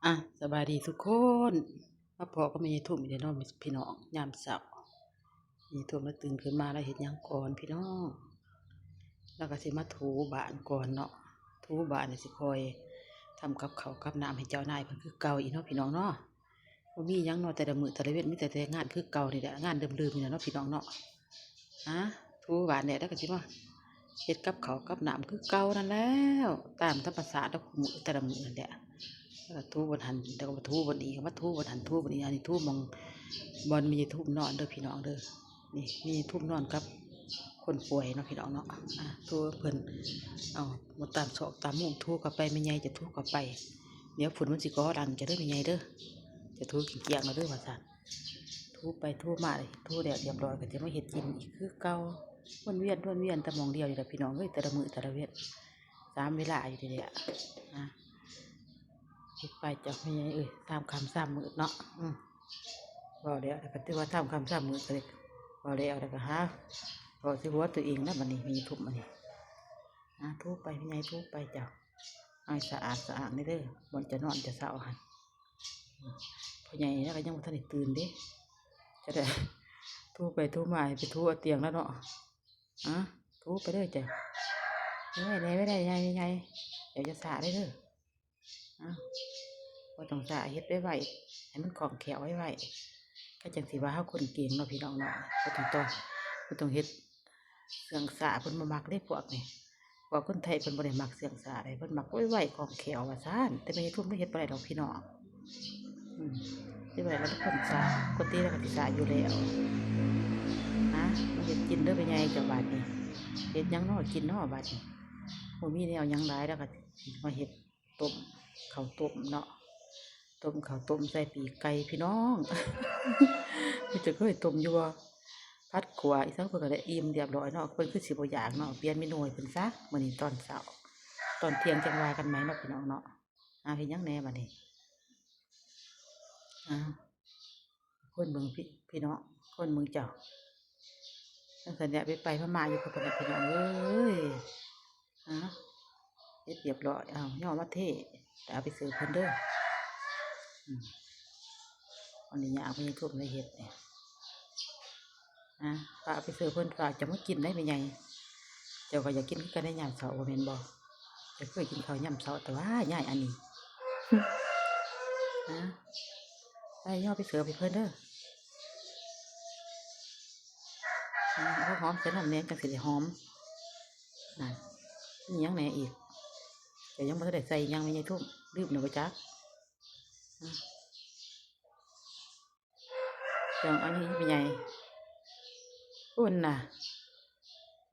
ອ່ະ ສະບາຍດີທຸກຄົນ ມາພໍ້ກັບແມ່ໃຫຍ່ທຸ່ມອີກແລ້ວເນາະພີ່ນ້ອງ ຍາມເຊົ້າ. ແມ່ໃຫຍ່ທຸ່ມລາວຕື່ນຂຶ້ນມາ ລາວເຮັດຫຍັງກ່ອນພີ່ນ້ອງ? ລາວກໍຊິມາຖູບ້ານກ່ອນເນາະ. ຖູບ້ານແລ້ວຊິຄ່ອຍທຳກັບເຂົ້າກັບນ້ຳໃຫ້ເຈົ້ານາຍເພິ່ນຄືເກົ່າອີກເນາະພີ່ນ້ອງເນາະ. ບໍ່ມີຫຍັງເນາະ ແຕ່ລະມື້ແຕ່ລະເວັນ ມີແຕ່ ແຕ່ງານຄືເກົ່ານີ້ແຫຼະ ງານເດີມໆນີ້ແຫຼະເນາະພີ່ນ້ອງເນາະ. ຫາ ຖູບ້ານແລ້ວ ລາວກໍຊິມາເຮັດກັບເຂົ້າກັບນ້ຳຄືເກົ່ານັ້ນແຫຼ້ວ ຕາມທຳມະຊາດລາວ ແຕ່ລະມື້ນັ້ນແຫຼະ. ແລ້ວກໍຖູບ່ອນຫັ້ນ ແລ້ວກໍມາຖູບ່ອນນີ້ ມາຖູບ່ອນຫັ້ນ ຖູບ່ອນນີ້. ອັນນີ້ຖູໝ່ອງ ບ່ອນແມ່ໃຫຍ່ທຸ່ມນອນເດີພີ່ນ້ອງເດີ. ນີ້ແມ່ໃຫຍ່ທຸ່ມນອນກັບຄົນປ່ວຍເນາະພີ່ນ້ອງເນາະ. ອ່າ ຖູເພິ່ນ ເອົາ ໝົດຕາມຊອກຕາມມຸມ ຖູເຂົ້າໄປ ແມ່ໃຫຍ່ຈະຖູເຂົ້າໄປ. ດຽວຝຸ່ນມັນຊິເກາະດັງເຈົ້າເດີແມ່ໃຫຍ່ເດີ ຈະຖູກ້ຽງໆເອົາເດີວ່າຊັ້ນ. ຖູໄປຖູມາ ຖູແລ້ວຮຽບຮ້ອຍ ກໍຈະມາເຮັດກິນອີກຄືເກົ່າ ວນວຽນ ວນວຽນແຕ່ໝ່ອງດຽວນີ້ແຫຼະພີ່ນ້ອງເອີຍ ແຕ່ລະມື້ແຕ່ລະເວັນ ສາມເວລາຢູ່ນີ້ແຫຼະ. ນະ ເຮັດໄປເຈົ້າແມ່ໃຫຍ່ເອີຍ ຊາມຄ່ຳຊາມມືດເນາະ. ອື ເວົ້າແລ້ວກໍຖືວ່າຊາມຄ່ຳຊາມມືດ ກໍເວົ້າແລ້ວແລ້ວກໍຫາ ເວົ້າໃສ່ຫົວຕົວເອງນະ. ບັດນີ້ແມ່ໃຫຍ່ທຸ່ມ ບັດນີ້ ອ່າ ຖູໄປແມ່ໃຫຍ່ ຖູໄປເຈົ້າ ໃຫ້ສະອາດສະອ້າງແດ່ເດີ ບ່ອນຈະນອນຈະເຊົາຫັ້ນ. ພໍ່ໃຫຍ່ລາວກໍຍັງບໍ່ທັນໄດ້ຕື່ນເດ້ ຈະໄດ້ຖູໄປຖູມາ ໃຫ້ໄປຖູເອົາຕຽງລາວເນາະ. ອາ ຖູໄປເດີເຈົ້າ ໄວໆແດ່ ໄວໆ ໃຫຍ່ໆ ເຈົ້າຢ່າຊ້າເດີ. ອາ ບໍ່ຕ້ອງຊ້າ ເຮັດໄວໆ ໃຫ້ມັນຄ່ອງແຄ້ວໄວໆ ກໍຈັ່ງຊິວ່າເຮົາຄົນເກັ່ງເນາະພີ່ນ້ອງເນາະ. ບໍ່ຕ້ອງຕໍ່ ບໍ່ຕ້ອງເຮັດ ເຊື່ອງຊ້າ ເພິ່ນບໍ່ມັກເດ້ພວກນີ້. ພວກຄົນໄທເພິ່ນບໍ່ໄດ້ມັກເຊື່ອງຊ້າເດ້ ເພິ່ນມັກໄວໆຄ່ອງແຄ້ວວ່າຊັ້ນ. ແຕ່ແມ່ໃຫຍ່ທຸ່ມລາວເຮັດບໍ່ໄດ້ດອກພີ່ນ້ອງ. ອື ເຮັດບໍ່ໄດ້ ລາວເປັນຄົນຊ້າ ປົກກະຕິລາວກໍຊິຊ້າຢູ່ແລ້ວ. ນະ ມາເຮັດກິນເດີແມ່ໃຫຍ່ເຈົ້າ ບາດນີ້ ເຮັດຫຍັງເນາະກິນເນາະບາດນີ້. ບໍ່ມີແນວຫຍັງຫຼາຍ ລາວກໍຊິມາເຮັດ ຕົ້ມ ເຂົ້າຕົ້ມເນາະ ຕົ້ມເຂົ້າຕົ້ມໃສ່ປີກໄກ່ພີ່ນ້ອງ. ເພິ່ນຈະເຄີຍຕົ້ມຢູ່ບໍ່? ຜັດຂົ້ວອີ່ສັງເພິ່ນກໍໄດ້ອີ່ມຮຽບຮ້ອຍເນາະ ເພິ່ນຄືຊິບໍ່ຢາກເນາະ. ປ່ຽນເມນູໃຫ້ເພິ່ນຊະ ມື້ນີ້ຕອນເຊົ້າ ຕອນທ່ຽງຈັ່ງວ່າກັນໃໝ່ເນາະພີ່ນ້ອງເນາະ. ເອົາ ເຮັດຫຍັງແດ່ບາດນີ້? ເອົາ ຄົນເບິ່ງພີ່ ພີ່ນ້ອງ ຄົນເບິ່ງເຈົ້າ. ຈັ່ງຊັ້ນແຫຼະ ໄປໆມາໆຢູ່ກັບເພິ່ນນະພີ່ນ້ອງເອີຍ. ເອົາ ເຮັດຮຽບຮ້ອຍ ເອົາ ຍໍມາເທ ແລ້ວເອົາໄປເສີບເພິ່ນເດີ. ອື ອັນນີ້ຍາກ ແມ່ໃຫຍ່ທຸ່ມໄດ້ເຮັດນີ້. ອາ ຝາກເອົາໄປເສີບເພິ່ນ ຝາກເຈົ້າມາກິນໄດ້ແມ່ໃຫຍ່. ເຈົ້າກໍຢາກກິນຄືກັນໃນຍາມເຊົ້າບໍ່ແມ່ນບໍ່? ເຈົ້າເຄີຍກິນເຂົ້າຍາມເຊົ້າແຕ່ວ່າຍາຍອັນນີ້. ອາ ໄປຍໍໄປເສີບໃຫ້ເພິ່ນເດີ. ອາ ເອົາຫອມໃສ່ນຳແດ່ ຈັ່ງຊິໄດ້ຫອມ. ນັ້ນ ມີຫຍັງແດ່ອີກ? ເຈົ້າຍັງບໍ່ທັນໄດ້ໃສ່ຫຍັງແມ່ໃຫຍ່ທຸ່ມ ລືມແລ້ວບໍ່ຈັກ. ອາ ເຈົ້າເອົາຫຍັງອີກແມ່ໃຫຍ່? ພຸ້ນນະ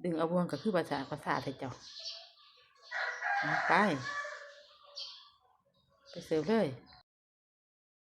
ດຶງເອົາບ່ວງກໍຄືປາສາດປາສາດແທ້ເຈົ້າ. ອາ ໄປ ໄປເສີບເລີຍ.